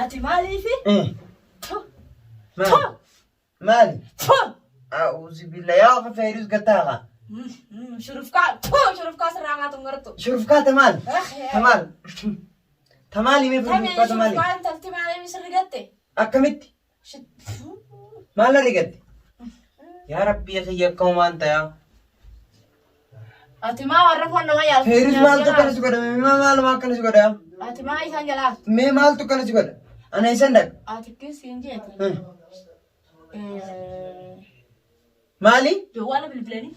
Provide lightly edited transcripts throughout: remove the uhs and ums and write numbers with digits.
Ati maaliifi? Maali? Maali? A'uuzu billah yaa ofa feerus gattaaqa. Shurufkaa shurufkaa sirraa kaatu hin gartu. Shurufkaa tamaal? Tamaal? Tamaali mee Tamee shurufkaa tamaali? shurufkaa intalti maaliif sirri gatte? Akkamitti? Maal na rigatte? Yaa Rabbii kiyya akkamumaan ta'a. Ati maa warra foon nama yaaltu? Feerus maaltu akkana si godha? Mee maaluma akkana si godha? Ati maa isaan jalaa haftu? Mee maaltu akkana si godha? Ana isan dhaqa. Ati kissiin jeeti. Maali? Jawwaala bilbilanii.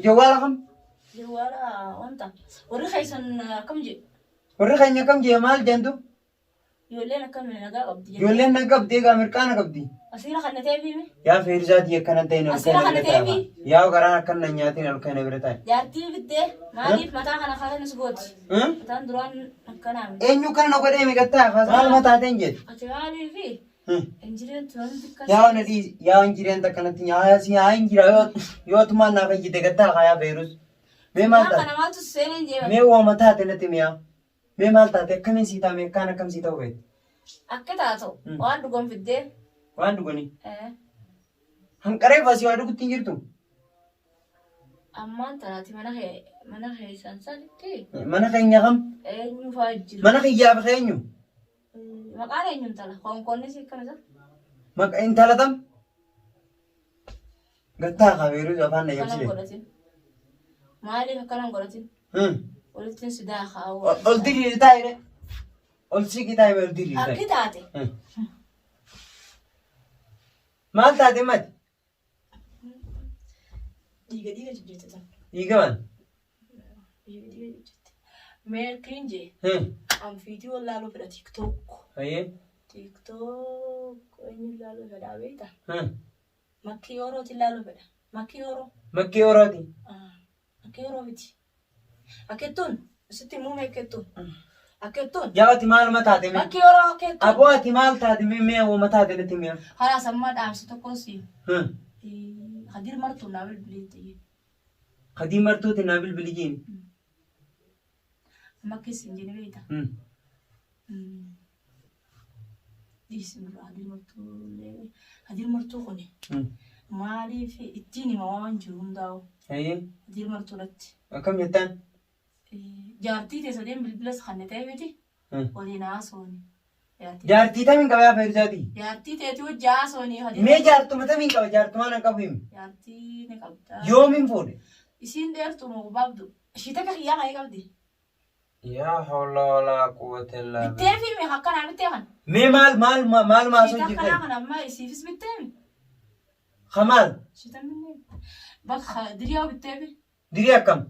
Jawwaala kam? Jawwaala wanta. Warri keessan akkam jedhu? Warri keenya akkam jee maal jentu? Ijoolleen akkam nagaa qabdi. Ijoolleen na qabdi egaa mirqaana qabdi. Asiira kan na ta'eef himi. Yaa Feeruzaatii akkana ta'in ol Asirra kana kana bira ta'eefi. ta'a. Yaa garaan akkana na nyaatiin ol kana bira ta'a. Jaartii bittee maaliif mataa kana kanas gooti? Mataan duraan akkanaa miti. Eenyu kana na godhee miqattaa maal mataa ta'in jedhe. Ati maaliifi injireen turan xiqqaa. Yaa na dhiisi yaa injireen takkanatti yaa si yaa injira yoo yoo tumaan naa fayyite gattaa haa yaa Feeruz. Mee maal Mataa taate? kana maaltu seeneen jeeban? Mee waa mataa taate natti mi'aa. Mee maal taate akkamiin sii taame akkaan akkam sii ta'u feete? Akka taatu waan dhugan fiddee. Waan dhuganii. Hanqaree fasii waa dhugutti hin jirtu. Ammaan tanaati mana kee mana keessan sanitti Mana keenya kam? eenyu fa'aa jira? Mana kiyyaaf keenyu? Maqaan eenyu intala? Konkoonnis akkam isa? Maqa intala tam? Gattaa kabeeruu afaan na Akkana jabsite. godhatin. Maaliif akkana hin godhatin? Walittiin si daakaa. Ol diriiri taa'e. Ol siqi taa'e ol diriiri taa'e. Akki taate. Maal taate mati? Dhiiga dhiiga jijjiirte tan. Dhiiga maal? Dhiiga dhiiga jijjiirte. Meerkiin jee. An fiidiyoo laaluu fedha TikTok. Hayyee. TikTok eenyu laaluu fedhaa beektaa? Makkii Orootiin laaluu fedha. Makkii Oroo. Makkii Orooti. Makkii Oroo miti. Akettuun sitti himuu mee akettuun. Akettuun. Yaa ati maaluma taate mee? Makkii Oroo akettuun. Aboo ati maal taate mee mee uuma taate natti mi'a. Halaas ammaa dhaamsa tokkoon si. Kadir martuun naa bilbileetti. Kadii martuuti naa bilbili jiin. Amma keessa hin jenne beektaa? Dhiisi nurraa Kadir martuu illee. Kadir martuu kuni maaliif ittiin hima waan jiru hundaa'u. Hayyee. Kadir martuudhatti. Akkam jettaan? Jaartii tee sadeen bilbilas kan ta'e miti waliin haasooni. Jaartii tamiin qaba yaa Feeruzaatii? Jaartii teeti wajji haasooni. Mee jaartuma tamiin qaba jaartumaan an qabu himi. Jaartii ni qabda. Yoomiin fuudhe? Isiin dheertuu moo gabaabdu? Ishii takka kiyyaa kan qabdi. Yaa hawla walaa quwwata illaa billah. Bittee fi mee akkanaa bittee kan. Mee maal maal maal maasoo Ishii jirta? takkanaa kan amma isiifis bittee mi? Kamaal Ishii tamminne bakka diriyaa bittee fi. dirii akkam?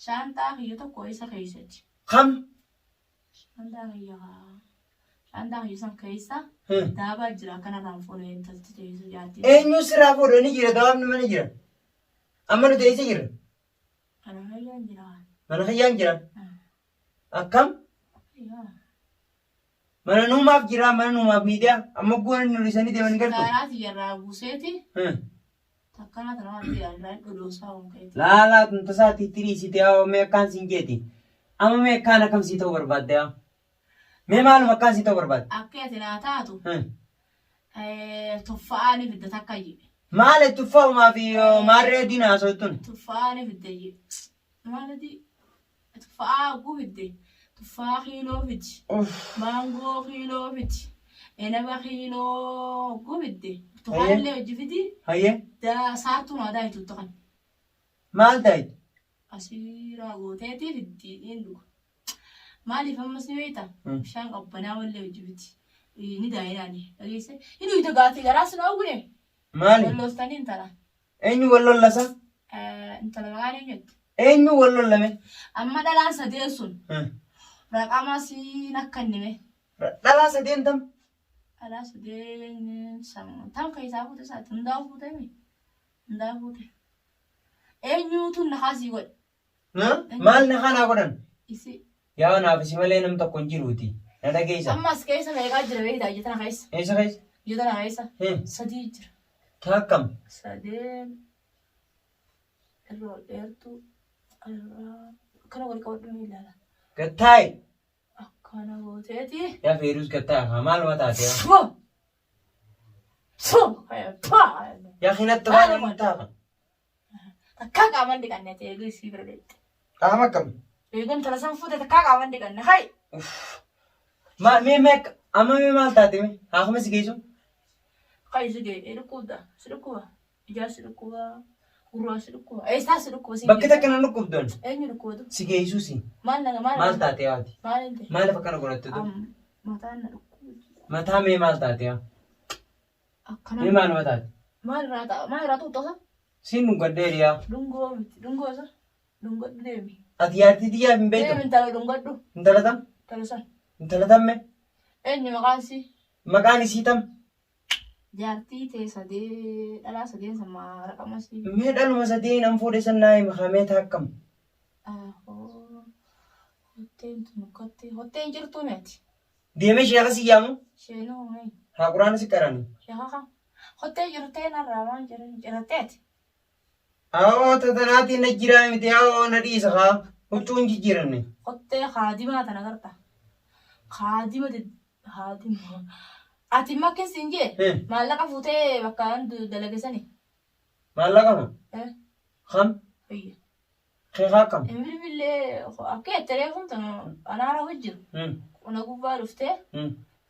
Shaanxaa kiyya tokko isa keessatti. Kam? Shaanxaa kiyya shaanxaa kiyya san keessa daabaa jira akkanarraan fuune intalti teessu jaartii. Eenyu sirraa fuudhe ni jira dawaabni mana jira. Amma nuti eessa jirra? Mana kiyyaan jira. Mana kiyyaan jira. Akkam? Mana nuumaaf jira mana nuumaaf miidiyaa amma guuna nu dhiisanii deeman gartu. Sitaaraa tiyyarraa buuseeti. Takkanaa tana waan ta'e irraa dhodhoosaa waan ka'eeti. Laalaa tun tasaa tittiriisite yaa mee akkaan siin jeeti. Amma mee akkaan akkam sii ta'uu barbaadde yaa. Mee maaluma akkaan sii ta'uu barbaadde? Akka ati naa taatu tuffa'aa ni fidda takka jedhe. Maali tuffa'umaa fi maarree adiin haasoftuun? Tuffa'aa ni fidda jedhe. Maal adii? Tuffa'aa hogguu fidde. Tuffa'aa kiiloo fidi. Maangoo kiiloo fidi. Enaba kiiloo hogguu fidde. Burtukaana illee hojii fidi. Hayyee. Saartuu naa daayitu kan. Maal daayitu? Asiiraa gooteetii fiddi niin dhuga. Maaliif ammas ni beektaa? Bishaan qabbanaa wallee hojii fidi. Ni daayinaani. Dhageesse. Hin dhuyda gaatee garaa sin oogune. Maali? Wal loltanii intala. Eenyu wal lollasa? Intala maqaan eenyutti? Eenyu wal lollame? Amma dhalaan sadeen sun raqama siin akka innime. Dhalaa sadeen tam? Dhalaa sadeen san tam keessaa fuute isaati hundaa fuute mi? Hundaa fuute. Eenyuutu nakaa sii godhe? Maal nakaa naa godhan? Isi. Yaa naaf isi malee nam tokko hin jiruuti. Na dhageessa. Amma as keessa meeqaa jira beektaa ija tana keessa? Eessa keessa? Ija tana keessa. Sadii jira. Taakkam. Sadeen irra ol dheertuu irraa akkana wal qabadhu ni ilaala. Gattaa'i. Akkana. Fuuteeti. Yaa Feeruus gattaa haa maaluma taate yaa. Fuu! Fuu! Paa! Yaa hinatti waan hin ta'a. Takkaa qaamaan dhiqanne ati eeguu isii bira deemte. Qaama akkam? Eeguun tala san fuute takkaa qaamaan dhiqanne. Hay! Maal mee mee amma mee maal taate mee? Haa kuma si geessu. Hay si ga'e dhukkuba si dhukkuba ijaa si dhukkuba gurraa si dhukkuba eessaa si dhukkuba si Bakki takka nan dhukkubdoon. Eenyu dhukkubatu? Si geessu si. Maal naga maal Maal taate yaati? Maal hin ta'e? Maaliif akkana godhatte tu? Mataan na dhukkuba. Mataa mee maal taate yaa? Akkana. Mee maaluma taate? Maal irraa ta'a? Maal irraa tuuttasa? Siin dhungadhee riyaa. Dhungoo miti. Dhungoo isa. Dhungadhu deemi. Ati yaartii tiyyaaf hin beektu. Deemi intala dhungadhu. Intala tam? Intala san. Intala tam mee? Eenyu maqaan sii? Maqaan isii tam? Jaartii tee sadee dhalaa sadeen san maa raqama sii? Mee dhaluma sadee nan fuudhe san naa himi haa mee taakkam. Ahoo. Hotteen tun kottee. Hotteen jirtuu meeti? Deemee sheeka si yaamu? Sheenoo mee. Haa quraana si qarani. Sheeka kam? Kottee jirtee narraa waan jiran ciratteeti. Awoo tatanaatiin na jiraa miti awoo na dhiisa haa huccuu hin jijjiiranne. Kottee kaadimaa tana garta. Kaadima haadima. Ati makkin siin jee maallaqa fuutee bakka dalage sani. Maallaqa moo? Kam? Ayya. Keekaa akkam? Hin bilbillee akka jette reefuun tun anaara hojjiru. Una gubbaa dhuftee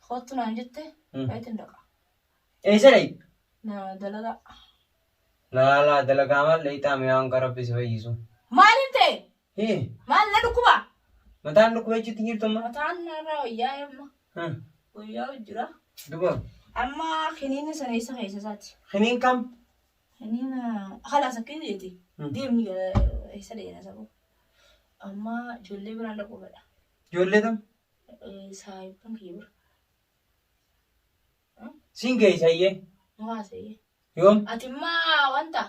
kottu naan jette eetin dhaqa. Eessa dhayi? Na dalagaa. Laa laa dalagaa maal dhayixaa mee waan rabbi si fayyisu. Maaliin ta'e? Hii Maal na dhukkuba? mataan dhukkuba jechuutti hin jirtu amma. Mataan narraa wayyaa amma. Wayyaa jira. Duba Amma kiniinni sana eessa keessa isaati? kiniin kam? Kiniina halaas akka inni jeeti. Deemni eessa deena sabo. Amma ijoollee biraan dhaquu fedha. Ijoollee tam? Saayibban kiyya bira. Siin geessa iyyee. Maasee. Yoom? Ati immaa wanta.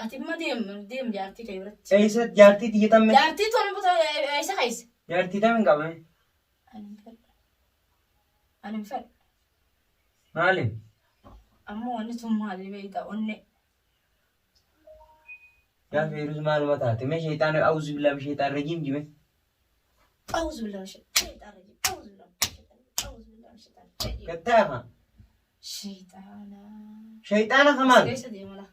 Ati imma deem deem jaartii kee biratti. Eessa jaartii tiyya tamme? Jaartii tun buta eessa keessa? Jaartii tam hin qabne. Ani hin fedhu. Ani hin fedhu. Maali? Amma wanni tun maali beektaa onnee. Yaa Feeruz maaluma taate? Mee sheexaana auzu billaahi min sheexaan rajiim jime. Auzu billaahi min sheexaan rajiim. Auzu billaahi min sheexaan auzu billaahi min sheexaan rajiim. Gattaa haa. Sheexaana. Sheexaana kamaan? Keessa deema laa.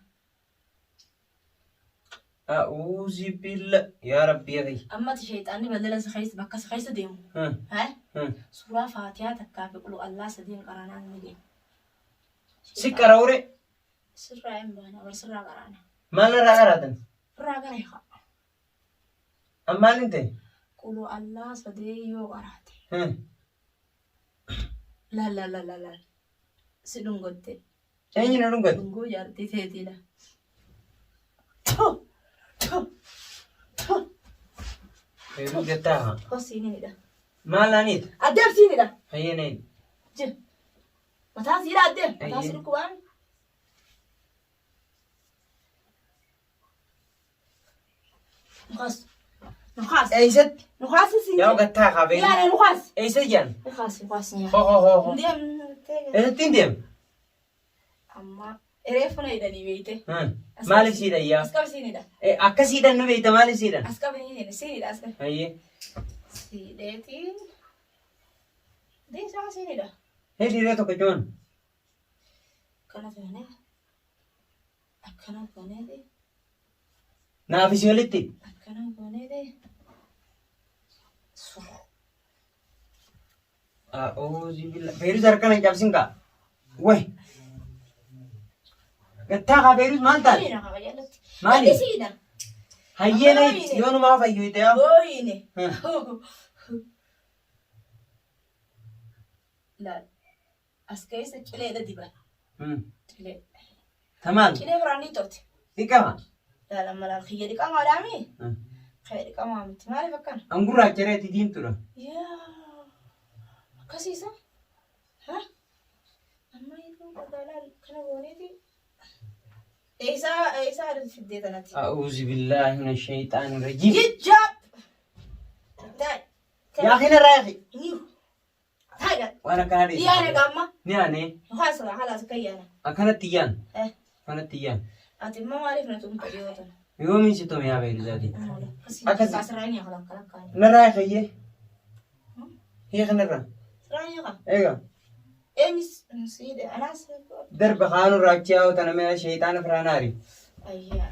A'uuzi billa yaa rabbii akhi. Amma ati sheexaanni bal'ina si keessa bakka si keessa deemu. Haa? Suuraa Faatihaa takkaa fi qulu Allaa sadiin qaraanaan ni deema. Si qara'ure Sirraa hin baana bar sirraa qaraana. maal irraa qaraatan? Irraa qaree haa. Ammaan hin ta'e? Qulu Allaa sadee yoo qaraate. Laal laal laal laal laal. Si dhungotte. Eenyu na dhungate? Dhungoo jaartii teetii la. Tu tu tu. Heeruu jettaa haa. Kosiinidha. Maal naaniit? Adeemsiinidha. Fayyee Jir. Mataan siidha adeem. Mataan si Ayyee. dhukkubaan. Nukaas. Nukaas. Eessatti? Nukaas siin. Yaa gattaa haa beeku. Yaa nukaas. Eessa jaan? Nukaas nukaas. Ho ho ho ho. Deem. Eessatti hin deemu? Amma reefu na hidhanii beeyte. Maaliif siidhan yaa? As qabsiinidha. Akka siidhan nu beekta maaliif siidhan? As qabsiinidha. Siidha as qabi. Hayyee. Siidheetiin. Deemsa siidha. Hee dhiiree tokko cuman. Akkana taanee. Akkana gooneeti. Naaf isii olitti. Akkana gooneeti. Sur. A'uuzi billah. Feeruz harka na cabsin kaa. Way. Gattaa kaa Feeruz maal taate? Siidha qaba jalatti. Maali? Gaddi siidha. Hayyee na yoo numaa fayyuu ta'e. Booyine. Laal. As keessa cileedha diban. Cilee. Tamaam. Cilee biraan ni tolti. Dhiqama. Laal amma laal kiyya dhiqamaadhaami. Kiyya dhiqamaa miti. Maaliif akkana? An gurraacha reeti diimtuudha. Yaa akkasiisa. Ha? Amma yeroo dhagaa laal kana gooneeti. Eessaa eessaa fiddee tanatti? A'uuzu billaahi mina shayxaani rajiim. Jijjaab! Taa'e. Yaa kina irraa yaaqi. Niiru. Taa'e. Waan akkanaa dhiisi. Yaana gaamma. Ni aanee Nukaas halaas akka yaana. akkanatti iyyaan. Eh. Akkanatti iyyaan. Ati immoo maaliif na tumta dhiyoo tana? Yoomiin si tume yaa beeku isaatii. Akkas- Asirraa inni akala akala akkaani. Narraa kayyee. Hiiknirra. Siraan hiika. Egaa. Eenyu siidhe anaas. Darba kaanurraa achi yaa'u tana mee sheexaana firaanaari. Ayyaa.